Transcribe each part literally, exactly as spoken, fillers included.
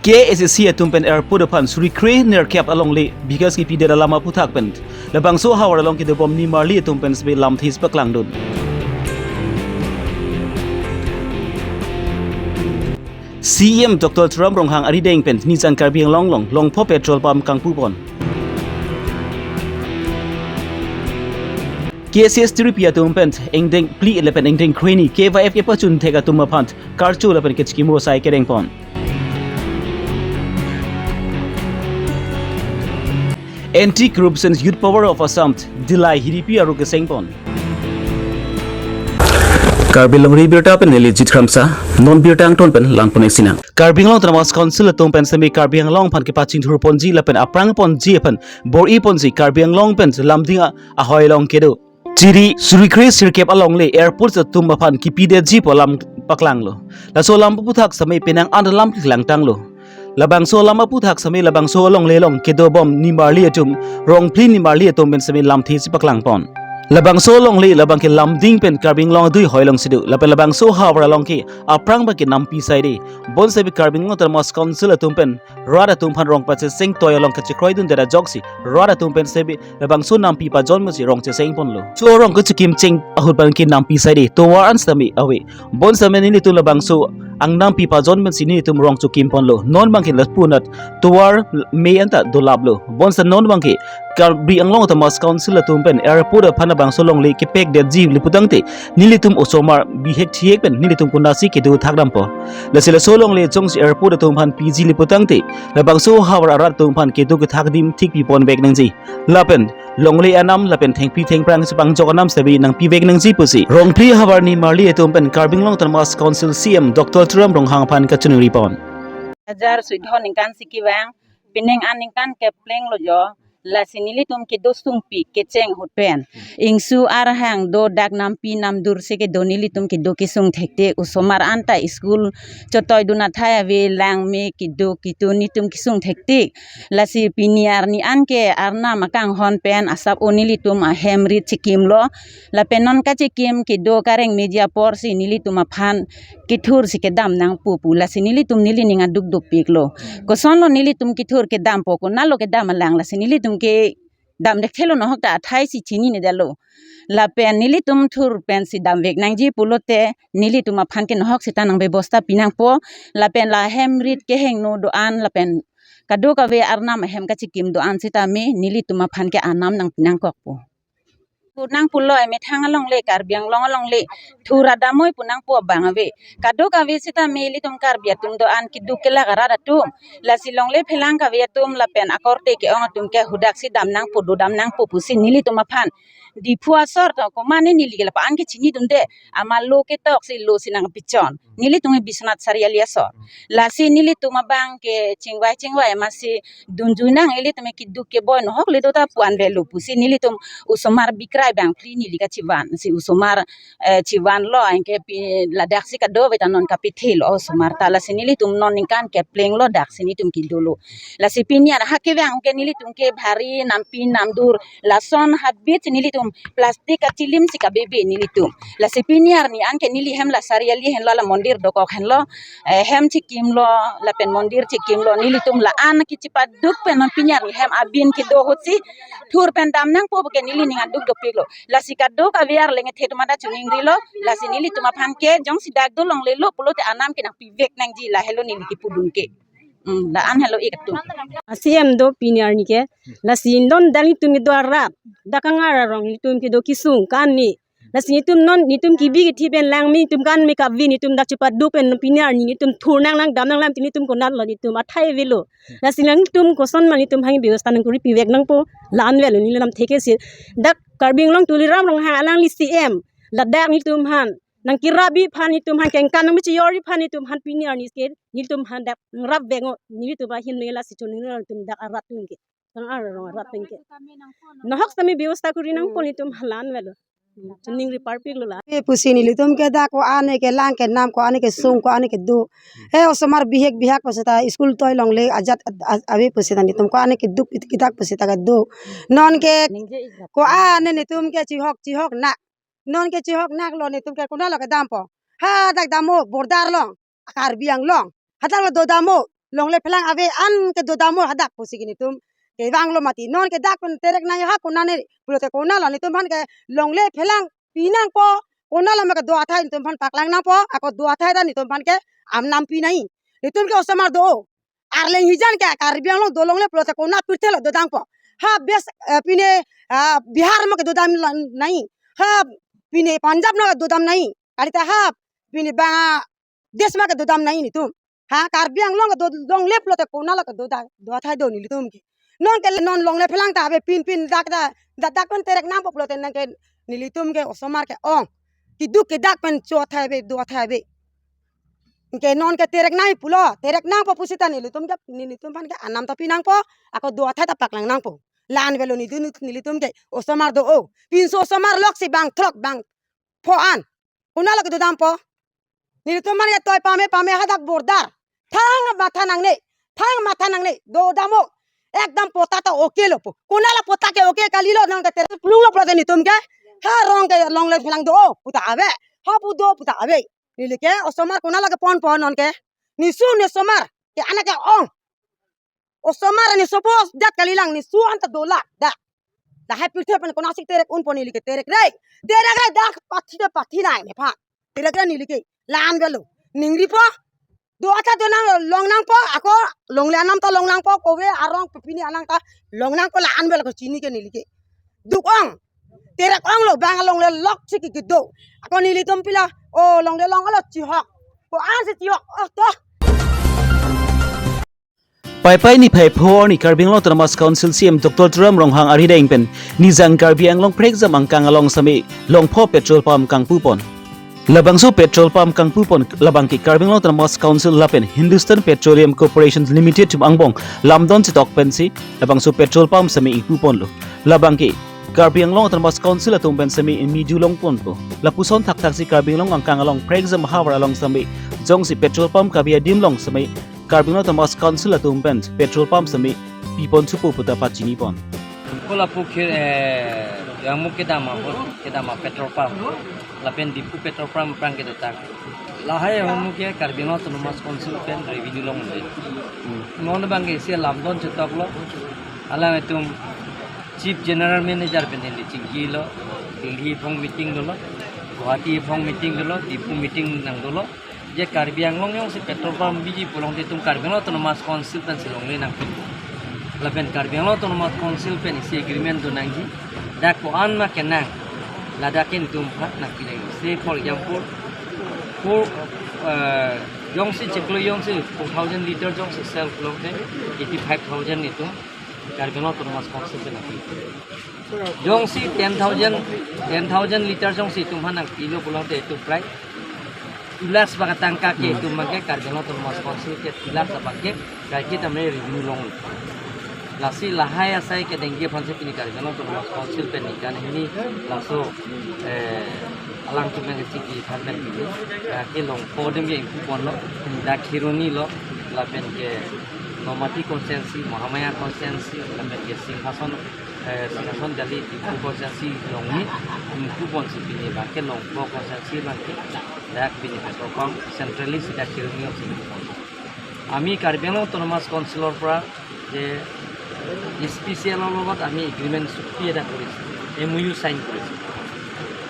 K S A C atum pen airport aphan suri kre nerkep alongle bikas kipidet alam aphuthak pen labangso ahavar along kedobom nimarli atum pen sebe lamthe paklangdun. C E M Doctor Tuliram Ronghang arideng pen nijang Karbi Anglong along Longpho petrol pump kangpupon. K S S tiripi atum pen ingdeng phli lapen ingdeng krehini K Y F kepachun thek atum aphan karcho lapen kechikimo asai kedengpon. Anti Corruption Youth Power of Assam Dillai hiripi aro kesengpon. Karbi Longri Birta pen neli Jit Kramsa, non birta angton pen langpon-ik sinang. Karbi Anglong Autonomous Council atum pen semi Karbi Anglong aphan kepachingthurponji lapen aphrangponji aphan bor-iponji Karbi Anglong pen lamding a-, ahoi along kedo chiri suri kre sirkep alongle airport atum aphan kipidetji pu alam paklanglo. Laso alam aphuthak semi penang an alam keklangtanglo. Labangso alam aphuthak semi labangso alongle along kedobom nimarli atum, rong phli nimarli atum pen semi lamthe si paklangpon. Labangso alongle labang ke lamding pen Karbi Anglong adui ahoi along si do. Lapen labangso ahavar along ke aphrang abang ke nampi saide. Bonsebe Karbi Anglong Autonomous Council atum pen rat atum aphan rong pacheseng toi along kachekroidundet ajoksi rat atum pen sebe labangso nampi pajon pensi rong chesengponlo. So rong kechikim cheng ahut abang ke nampi saide. Tovar an sitame ave. Bonsitame nelitum labangso angnampi pajon pensi nelitum rong chekimponlo. Non abang ke lapu anat tovar me anta dolaplo. Bonsita non abang ke Karbi Anglong Autonomous Council atum pen airport aphan labangso alongle kepekdetji le putangte nelitum osomar bihek thihek pen nelitum konatsi kedo thakdampo. Lasi laso alongle jongsi airport atum aphan piji le putangte labangso ahavar arat atum aphan kedo kethak adim thik piponvek nangji. Lapen longle anam lapen thengpi thengphrang chepangjok anam sitame nangpivek nangji pusi rong phli ahavar nimarli atum pen Karbi Anglong Autonomous Council C E M Doctor Tuliram Ronghang aphan kachiningripon. Hajar suidhon ningkan si kevang, penang an ningkan keplenglo jo, lasi nelitum kedo sungpi kecheng ahut pen. Ingsu arhang do dak nampi namdur si kedo nelitum kedo kesung thektik, osomar anta school chotoidun athai ave, langme kedo kitu nelitum kesung thektik. Lasi pini arni an ke arnam akanghon pen asap o nelitum ahem rit chekimlo. Lapen non kachekim kedo kareng meji apor si nelitum aphan kethur si kedam nangpo pu. Lasi nelitum nelining aduk dopiklo. Kosonlo nelitum kethur kedampo, konatlo kedam alang, lasi nelitum ke dam dekthelo, nohok ta athai si chininedetlo. Lapen nelitum thur pensi damvek nangji pulote nelitum aphan ke nohok seta nang bebosta pinangpo. Lapen la hem rit kehingno do-an lapen kadokave arnam ahem kachekim do-an sitame nelitum aphan ke anam nangpinangkokpo. Punang pulo emethang alongle, Karbi Anglong alongle thur adamoi punang pu abang ave. Kadokave sitame ilitum Karbi atum do-an keduk kelak arat atum. Lasi longle phelang kave atum lapen akorte ke-ong atum ke hadak si dam nangpo, dodam nangpo pusi nelitum aphan Diphu asor to komatne neli ke lapu-an ke chinidunde, ama lo ketoksi lo si nangpichon. Nelitum ke Biswanath Chariali asor. Lasi nelitum abang ke chingvai chingvai amatsi dunjui nang, ilitum ke keduk keboi nohok le do ta pu-an avelo pusi nelitum osomar bikrai bang phli neli kachivan, si osomar, eh, chivanlo, anke pi ladak si kadokave ta non kapithelo osomar ta, lasi nelitum non ningkan keplenglo dak si nelitum kedolo. Lasi pini arni ha kevang ke nelitum ke bhari nampi namdur lason habit nelitum plastic kachilim si kabebe nelitum. Lasi pini arni anke neli hem la Chariali henlo, la mondir dokok henlo, eh, hem chekimlo, lapen mondir chekimlo, nelitum la-an kechepaduk pen non pini arni hem abin kedo ahutsi thur pen dam nangpo ke nelining aduk dopiklo. Lasi kadokave arleng ethe atum ta chiningrilo, lasi nelitum aphan ke jongsi dak dolonglelo pulote anam ke nangpivek nangji, lahelo neli kepudun ke. Hmm, la-an helo ik atum. A C M do pini arni ke. Lasi non dak nelitum kedo arat, dak Kangar arong nelitum kedo kesung kani. Lasi nelitum non nelitum kebi kethe pen langme nelitum kan me kavi nelitum dak chepaduk pen pini arni nelitum thur nang lang dam nang lam nelitum konatlo nelitum athai avelo. Lasi nangtum koson ma nelitum hang bebosta nangkori pivek nangpo, la-an avelo neli lam theke si. Dak Karbi Anglong Tuliram Ronghang alangli C M, ladak nelitum aphan nangkerapji aphan nelitum aphan kengkan nangmechiyorji aphan nelitum aphan pini arni ke nelitum aphan dak nangrapvek-o, nelitum ahin neli lasi choningri nelitum dak arat atum ke. Kangar arong arat atum ke. Nohok sitame bebosta kori nangpo nelitum aphan, la-an avelo. Choningri parpiklo la. Ave pusi nelitum ke dak ko-an ke lang kenam, ko-an kesung, ko-an kedo. He osomar bihek bihak pusita school toi longle ajat a-, a-, ave pusita nelitum ko-an keduk kit-, kitak pusita kedo. Non ke ko-an nelitum ke chihok chihok nak. Non ke chihok naklo nelitum ke konatlo kedampo. Hadak dampo border along, Karbi Anglong. Hadak lo dodampo. longle phelang ave an ke dodampo hadak pusi ke netum kevanglo mati. Non ke dak pen terek nangji ha konane pulote konalo netum aphan ke longle phelang pinangpo, konalo ma kedo athai netum aphan paklang nangpo, ako do athai ta netum aphan ke arnam pinangji. Netum ke osomar do. Arleng hijan ke Karbi Anglong dolongle pulote kona pirthe lo dodampo. Ha bes, eh, pine, ah, Bihar ma kedodam la-, nangji. Ha pine Punjab ma kedodam nangji. Kalita ha pine Bangladesh ma kedodam nangji netum. Ha Karbi Anglong ke dolongle pulote konalo kedo da, do athai do nelitum ke. Non ke non longle phelang ta ave pinpin dak ta, dak dak pen terek nangpo pulote nang ke nelitum ke osomar ke ong. Keduk kedak pen cho athai ave, do athai ave. Ke non ke terek nangji pulo, terek nangpo pusita nelitum ke, nelitum aphan ke arnam ta pinangpo, ako do athai ta paklang nangpo. La-an avelo netum, nelitum ke osomar do o. Pinso osomar loksi bang throk bang pho an. Konalo kedodampo. Nelitum aphan ke toi pame pame hadak border. Thang matha nangne, thang matha nangne, dodampo. Ekdam patta ta okay lo po. Konalo patta ke okay kalilo nang ke terek plung lo pulote netum ke. Ha rong ke longle phelang do o puta ave. Ha pu do puta ave. Neli ke osomar konalo keponpo non ke. Nesu ne osomar ke anak ke ong. Osomar ne sopo dak kalilang nesu anta dola dak. Lahai pirthe pen konasi terek unpo neli ke terek rei. Terek rei dak pathi de pathi nai nephan. Terek rei neli ke la-an avelo. Ningripo. Do athai do nang long nangpo ako longle arnam ta long nangpo kove arong pepini arnam ta long nangpo la-an avelo ko chini ke neli ke. Duk ong. Terek ong lo bang longle loksi ke kedo. Ako nelitum pila. O longle longlo chihok. Ko-an si chihok. Oh to. Paipai niphai pho arni Karbi Anglong Autonomous Council C E M Doctor Tuliram Ronghang arideng pen Nijang Karbi Anglong prekjam angkang along sitame Longpho petrol pump kangpupon. Labangso petrol pump kangpupon labang ke Karbi Anglong Autonomous Council lapen Hindustan Petroleum Corporation Limited atum angbong lamdon chetok pensi labangso petrol pump sitame ingpuponlo. Labang ke Karbi Anglong Autonomous Council atum pen sitame ingmi dulongponpo. Lapuson thakthaksi Karbi Anglong angkang along prekjam havar along sitame jongsi petrol pump kabi adim along sitame Karbi Anglong Autonomous Council atum pen petrol pump sitame pipon thupo puta pachinipon. Ko lapu ke, eh, yang mu kedam abot, kedam petrol pump. Lapen Diphu petrol pump aphrang kedo tang. Lahai ahormu ke Karbi Anglong Autonomous Council pen revenue long le. Non abang ke isi lamdon chetok lo. Alanglitum Chief General Manager pen neli chingkilo. Delhi aphong meeting dolo. Guwahati aphong meeting dolo. Diphu meeting nang dolo. Je Karbi Anglong jongsi petrol pump biji pulote itum Karbi Anglong Autonomous Council pensi longle nangpi. Lapen Karbi Anglong Autonomous Council pen isi agreement do nangji. Dak ko-an ma kenang. Ladak ke netum aphan nangpi nangji. Say for example, four, eh, jongsi chiklo jongsi four thousand liter jongsi sell pulote eighty-five thousand itum Karbi Anglong Autonomous Council pen nangpi. Jongsi ten thousand, ten thousand liter jongsi itum aphan nangpilo pulote itum prai two lakhs abang atangka ke itum abang ke Karbi Anglong Autonomous Council ke two lakhs abang ke kaike tame revenue long. Lasi lahai asai kedengji aphansi pini Karbi Anglong Autonomous Council pen ningkan hini laso, eh, alangtum pen kachingki aphan pen pini, eh, ke Longpho adim ke ingpuponlo, dak Kheroni lo, lapen ke Nomati constituency, Mahamaya constituency, lapen ke Singhason, eh, Singhason Jali Diphu constituency along ni ingpuponsi pini abang ke Longpho constituency abang ke dak pini petrol pump centrally sita Kheroni alongsi ingpupon. আমি কাৰ্বি আংলং অট'নমাছ কাউন্সিলৰ পৰা যে S P C এলৰ লগত আমি এগ্ৰিমেণ্ট চুক্তি এটা কৰিছোঁ, এম অ' ইউ চাইন কৰিছোঁ।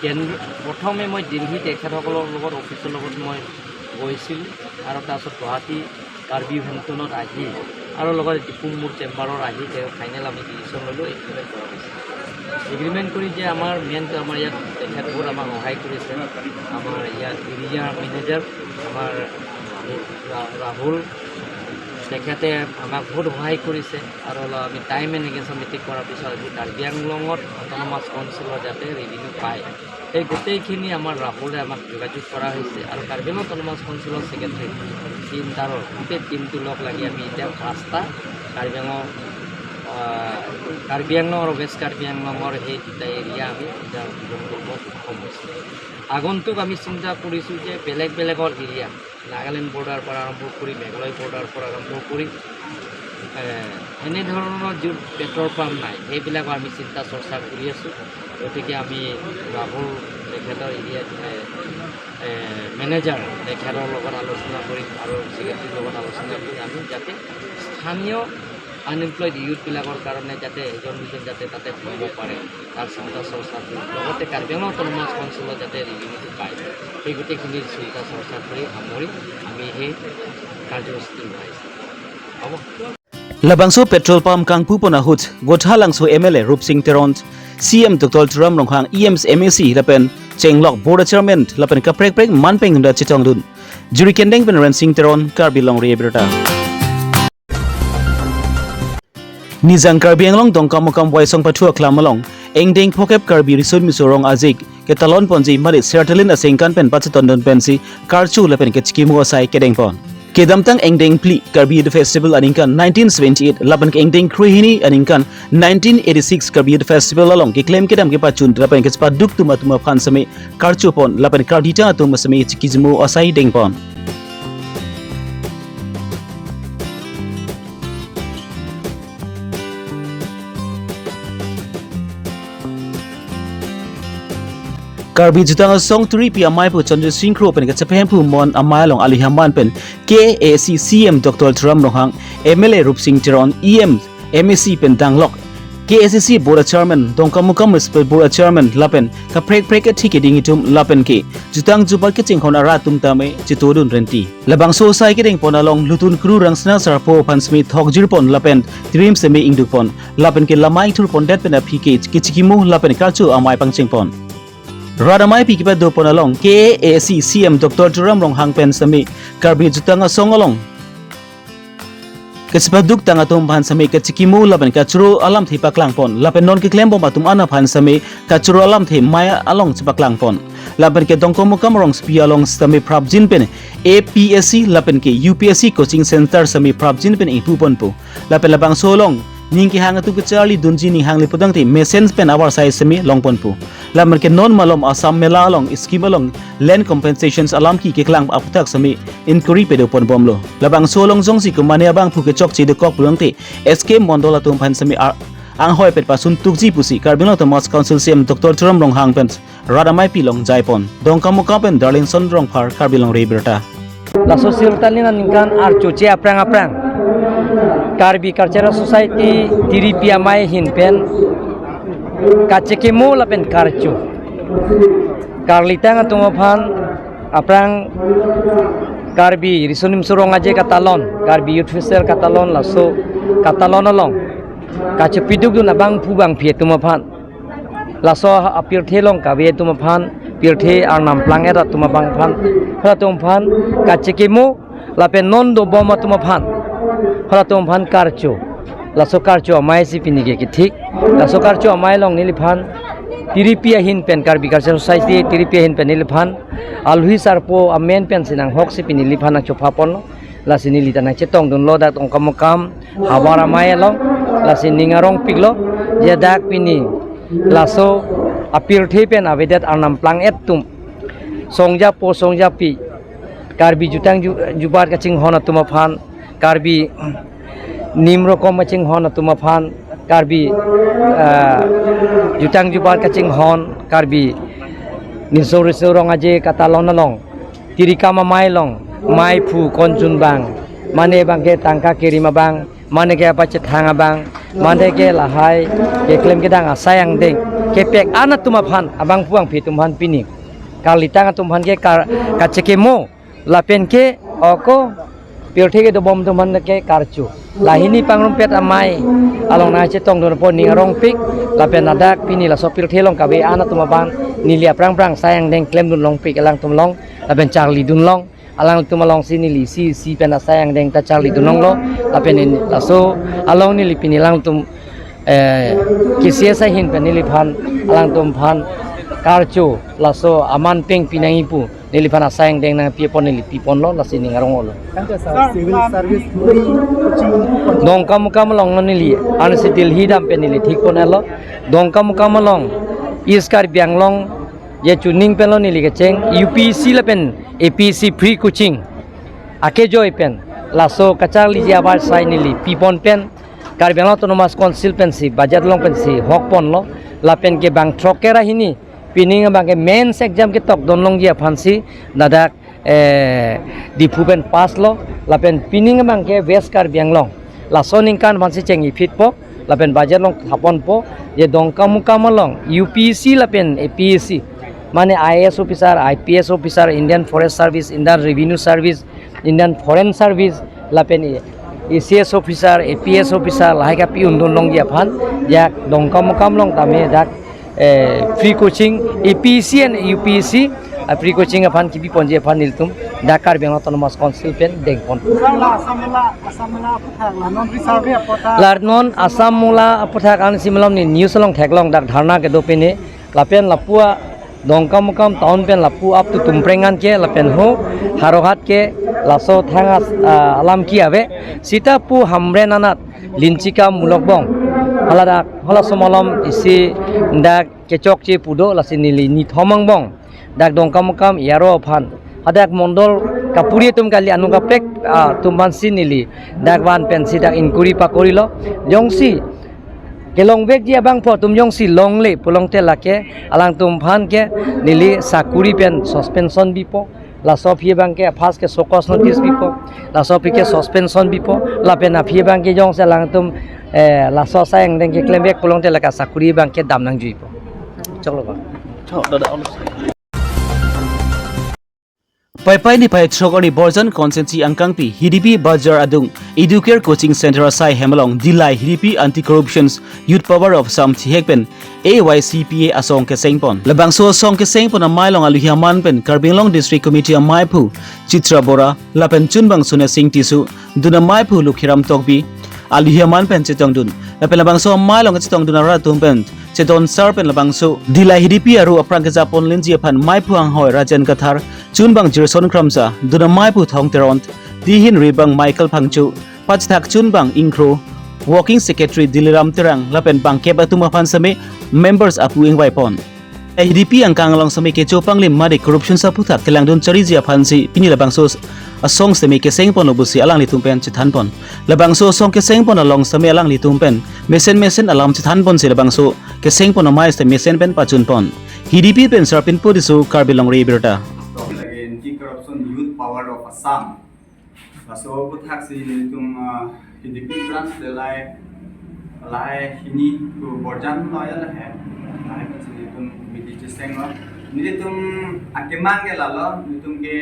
কেন্দ্ৰ, প্ৰথমে মই দিল্লী তেখেতসকলৰ লগত, অফিচৰ লগত মই গৈছিলোঁ আৰু তাৰপিছত গুৱাহাটী কাৰ্বি ইভেণ্টনত আহি আৰু লগতে ডিফু মোৰ চেম্বাৰৰ আহি তেওঁ ফাইনেল আমি ডিচিশ্যন ল'লোঁ, এগ্ৰিমেণ্ট কৰা হৈছে। এগ্ৰিমেণ্ট কৰি যে আমাৰ মেইন আমাৰ ইয়াত তেখেত বহুত আমাক সহায় কৰিছে, আমাৰ ইয়াত এৰিয়া মেনেজাৰ আমাৰ ৰা-, ৰাহুল, তেখেতে আমাক বহুত সহায় কৰিছে আৰু অলপ আমি টাইম এণ্ড এগেইনষ্টত মিটিং কৰাৰ পিছত আজি কাৰ্বি আংলঙত অট'নমাছ কাউন্সিলৰ যাতে ৰেভিনিউ পায়, সেই গোটেইখিনি আমাৰ ৰাহুলে আমাক যোগাযোগ কৰা হৈছে আৰু কাৰ্বি আংলং অট'নমাছ কাউন্সিলৰ ছেক্ৰেটাৰী টিম তাৰৰ গোটেই টিমটো লগ লাগি আমি এতিয়া ৰাস্তা কাৰ্বি আংলং, আহ, কাৰ্বি আংলং আৰু ৱেষ্ট কাৰ্বি আংলঙৰ সেই দুটা এৰিয়া আমি এতিয়া উদ্বোধন কৰিব সক্ষম হৈছোঁ। আগন্তুক আমি চিন্তা কৰিছোঁ যে বেলেগ বেলেগৰ এৰিয়া, নাগালেণ্ড বৰ্ডাৰ পৰা আৰম্ভ কৰি, মেঘালয় বৰ্ডাৰ পৰা আৰম্ভ কৰি, এ, এনেধৰণৰ যি পেট্ৰল পাম্প নাই, সেইবিলাকৰ আমি চিন্তা চৰ্চা কৰি আছোঁ। গতিকে আমি ৰাহুল তেখেতৰ এৰিয়াত, এ, এ, মেনেজাৰ তেখেতৰ লগত আলোচনা কৰিম আৰু ছেক্ৰেটাৰীৰ লগত আলোচনা কৰি আমি যাতে স্থানীয় আনএমপ্লয়ড ইউথবিলাকৰ কাৰণে যাতে এজন দুজন যাতে তাতে সোমাব পাৰে, তাৰ চিন্তা চৰ্চা কৰিম। লগতে কাৰ্বি আংলং অট'নমাছ কাউন্সিলত যাতে ৰেভিনিউটো পায়, সেই গোটেইখিনি চিন্তা চৰ্চা কৰি সামৰি আমি সেই কাৰ্যসূচীটো ওলাইছোঁ। হ'ব? Labangso petrol pump kangpupon ahut Vothatlangso M L A Rupsing Teron, C M Doctor Tuliram Ronghang, E M, M A C lapen chenglok board chairman lapen kaprek prek manpeng da chetongdun. Juri Kendeng pen Rensing Teron, Karbi Longri Abirta. Nijang Karbi Anglong Dongkamukam Waisong Pathu Aklam along engdeng phokep Karbi Riso Nimso Rong Aje ketalon ponji mari Sertalin asengkan pen pachetondun pensi karcho lapen kechikimo asai kedengpon. Kedamtang engdeng phli Karbi Youth Festival aningkan nineteen seventy-eight lapen ke engdeng krehini aningkan nineteen eighty-six Karbi Youth Festival along keklem kedam kepachun lapen kechepaduk atum atum aphan seme karchopon lapen kardi tang atum seme chikijimo asai dengpon. Karbi Jutang Asong Tiripi Amei pu Chandra Sing Kro pen kachepahemphu mon amei along alu haman pen K A A C C M Doctor Tuliram Ronghang, M L A Rupsing Teron, E M, M A C pen danglok K A A C C Board Chairman, Dongkamukam Municipal Board Chairman lapen kaprek prek atheke ding itum lapen ke jutang jubat kachinghon arat atum tame chetodun renti. Labangso asai kedengpon along Lutun Kru Rangsina Sarpo aphan seme thokjirpon lapen tirim seme ingdukpon lapen ke lamai thurpondet pen aphi ke kechikimo lapen karcho amei pangchengpon. Rat amei pi kepadopon along K A A C C M Doctor Tuliram Ronghang pen seme Karbi Jutang Asong along kechepaduk tang atum aphan seme kechikimo lapen kachoro alamthe paklangpon lapen non keklembom atum an aphan seme kachoro alamthe mei along chepaklangpon. Lapen ke Dongkamukam rongsopi along seme prapjin pen A P S C lapen ke U P S C coaching center seme prapjin pen ingpuponpo. Lapen labangso along ning kehang atum kacharlidunji ning hangli putangte mesen pen avarsai seme longponpo. Lapen ke non malom Assam Mela along scheme along land compensations alam ke keklang aputhak seme inquiry padoponbomlo. Labangso along jongsi komane abangphu kechokche dokok pulangte S K Mondol atum aphan seme ar-, anghoi pet pasun tukji pusi Karbi Anglong Autonomous Council C M Doctor Tuliram Ronghang pen rat amei pi longjaipon. Dongkamukam pen Darlingson Rongphar, Karbi Longri Abirta. Laso Sertalin aningkan archo che aphrang aphrang Karbi Cultural Society Tiripi Amei ahin pen kachikimo lapen karcho, karlitang atum aphan aphrang Karbi Riso Nimso Rong Aje katalon, Karbi Youth Festival katalon, laso katalon along kachepidukdun abangphu bangphi atum aphan, laso apirthe along kave atum aphan, pirthe arnam plang-et atum abang aphan, halatum aphan kachikimo lapen non dobom atum aphan, halatum aphan karcho. Laso karcho amei si pini ke kethik. Laso karcho amei along neliphan Tiripi ahin pen, Karbi Cultural Society Tiripi ahin pen neliphan alhi sarpo amen pensi nanghok si pini neliphan nangchophaponlo. Lasi neli ta nangchetongdunlo dak Dongkamukam havar amei along, lasi ning arongpiklo, je dak pini laso apirthe pen avedet arnam plang-et atum, songjapo songjapi, Karbi jutang ju-, jubat kachinghon atum aphan, Karbi nim rokom kachinghon atum aphan, Karbi, ah, jutang jubat kachinghon, Karbi Niso Riso Rong Aje katalon along, tirikam amei along, meiphu konchun abang, mane abangke tangka kerim abang, mane ke apachethang abang, mane ke lahai keklem kedang asai angdeng kepek an atum aphan, abangphu bangphi atum aphan pini karlitang atum aphan ke kar-, kachikimo lapen ke oko pirthe kedobom atum aphan ke karcho. Lahini pangrumpet amei along nangchetongdunpo ning arongpik, lapen ladak pini laso pirthe along kave an atum aphan neli aphrang aphrang asai angdeng klemdun longpik alangtum along, lapen charlidun long, alangtum alongsi neli isi isi pen asai angdeng ta charlidun longlo, lapen in laso along neli pini alangtum, eh, K C S ahin pen neliphan alangtum aphan karcho, laso aman peng pinangji pu neliphan asai angdeng nangpipon neli piponlo, lasi ning arong-olo. Thank you, sir. Civil service free coaching. Dongkamukam along neli, ansi Delhi dam pen neli thikponlo. Dongkamukam along East Karbi Anglong je chuning penlo neli kecheng, U P S C lapen A P S C free coaching akejoi pen laso kacharliji avarsai neli pipon pen Karbi Anglong Autonomous Council pensi budget along pensi hokponlo, lapen ke bang throk kre ra hini pining abangke mains exam ketokdun longji aphansi ladak eh, Diphu pen pass lo, lapen pining abang ke West Karbi Anglong. Laso aningkan aphansi chengji phitpo, lapen budget along thaponpo, je Dongkamukam along U P S C lapen A P S C, mane I A S officer, I P S officer, Indian Forest Service, Indian Revenue Service, Indian Foreign Service, lapen A C S officer, A P S officer, lahai kapi-un dun longji aphan, jak Dongkamukam along tame, jak eh, free coaching, A P S C and U P S C, ah, free coaching aphan kipiponji aphan nelitum dak Karbi Anglong Autonomous Council pen dengpon. Sir, la Assam Mula, Assam Mula aphuthak, la non reserve aphuthak. La non Assam Mula aphuthak ansi malom ne news along theklong, dak dharna kedo pine, lapen lapu a Dongkamukam town pen lapu up to Tumpreng an ke, lapen ho Howraghat ke, laso thang as-, ah, alam ke ave, seta pu Hamren anat Linchika Mulokbong. Hala dak, halaso malom isi dak kechokche pu do, lasi neli nithom angbong dak Dongkamukam aro aphan. Hadak mondol kapuri atum kali, anung kaprek, ah, atum aphansi neli dak van pensi dak inquiry pakorilo. Jongsi kelongvekji abangphu atum jongsi longle pulote lake alangtum aphan ke neli sakuri pen suspension bipo. Laso aphi abang ke first ke show cause notice bipo, laso aphi ke suspension bipo, lapen aphi abang ke jongsi alangtum, eh, laso asai angdeng keklemvek pulote lake asakuri abang ke dam nangjuipo. Choklo bang. Chok, dada, alus. Paipai niphai throk arni Borjan constituency angkangpi Hidipi Bazar adung Educare Coaching Center asai hem along Dillai Hidipi Anti Corruption Youth Power of Assam thihek pen A Y C P A asong kesengpon. Labangso asong kesengpon amei along aluhi aman pen Karbi Anglong District Committee ameiphu Chitra Bora lapen chunbang Sonia Singh Tisso, dun ameiphu Lukhiram Tokbi, aluhi aman pen chetongdun. Lapen labangso amei along chetongdun arat atum pen chetonsar pen labangso Dillai Hidipi aro aphrang kejapon lenji aphan meiphu anghoi Rajen Kathar, chunbang Jirson Kramsa, dun ameiphu Thong Teron, dihin ribang Michael Phangcho, pachethak chunbang Ingkro, Working Secretary Diliram Terang, lapen bangkep atum aphan seme members apu ingvaipon. Hidipi angkang along seme kecho panglim mate corruption aphuthak kelangdun chariji aphansi pini labangso asong seme kesengponlo pusi alanglitum pen chethanpon. Labangso asong kesengpon along seme alanglitum pen mesen mesen alam chethanponsi labangso kesengpon amei seme mesen pen pachunpon. Hidipi pen Sarpinpo Tisso, Karbi Longri Abirta. Lake Anti Corruption Youth Power of Assam. Laso aphuthaksi nelitum, ah, Hidipi branch Dillai, lahai hini pu Borjan lo ya lahai. Lahai pensi nelitum committee chesenglo. Nelitum akemang ke lalo, nelitum ke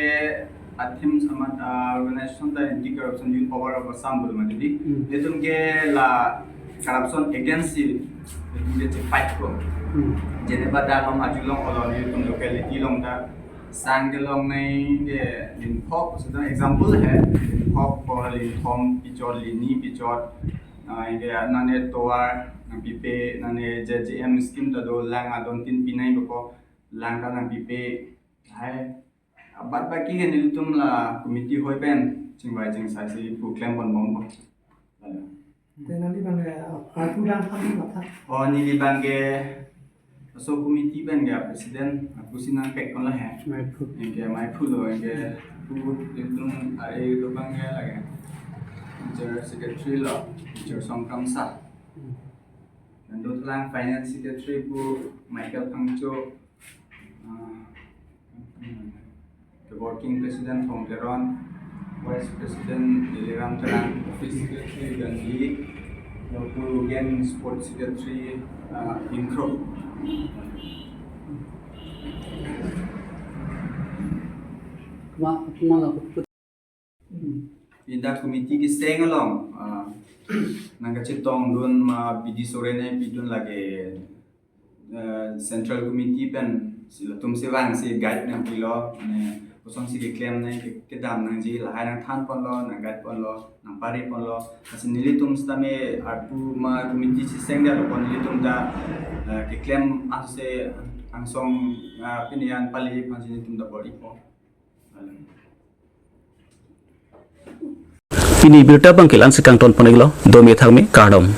a-theme amat, ah, organization ta Anti Corruption Youth Power of Assam pulo mati di. Hmm. Nelitum ke la corruption against si, nelitum ke chefight ko. Hmm. Jeneba dak along ajulong olo nelitum locality along ta sang kelongnei ke Linphok, sedang example he, Linphok ko Linthom pichot, Lini pichot, ah, anke nane tovar nangpipe, nane J J M scheme ta do, lang adon tin pinai ko, lang ta nangpipe, hai, abad baki ke nelitum la committee hoi pen chingvai chingsai si pu klemponbompo. Te nangli abang ke, ah, arpu dang tham la tha? Oh, neli abang ke, so committee pen ke president, arpu si nangpekpon lahai. Meiphu. Anke meiphu lo, anke pu nelitum are do abang ke lake. General Secretary lo, Jirson Kramsa. Hmm. Nangdotlang Finance Secretary pu Michael Phangcho, ah, the Working President Thong Teron, Vice President Diliram Terang, Office Secretary Gandhi, lapu Game Sports Secretary, ah, Ingkro. Kuma, kuma la. Hmm. Dak committee keseng along, ah, nangkachetongdun ma bidi sore ne pidun lake, eh, Central Committee pen si latum si vangsi guide nangpilo, ne kosonsi keklem ne ke-, kedam nangji lahai nangthanponlo, nangguideponlo, nangpariponlo. Lasi nelitum sitame arpu ma committee cheseng detlo pon nelitum ta, eh, keklem angse angsong, ah, pini an pali aphansi nelitum ta bor-ipo. Pini birta abang ke la-ansi kangtonpon-iklo, dome thakme, kardom.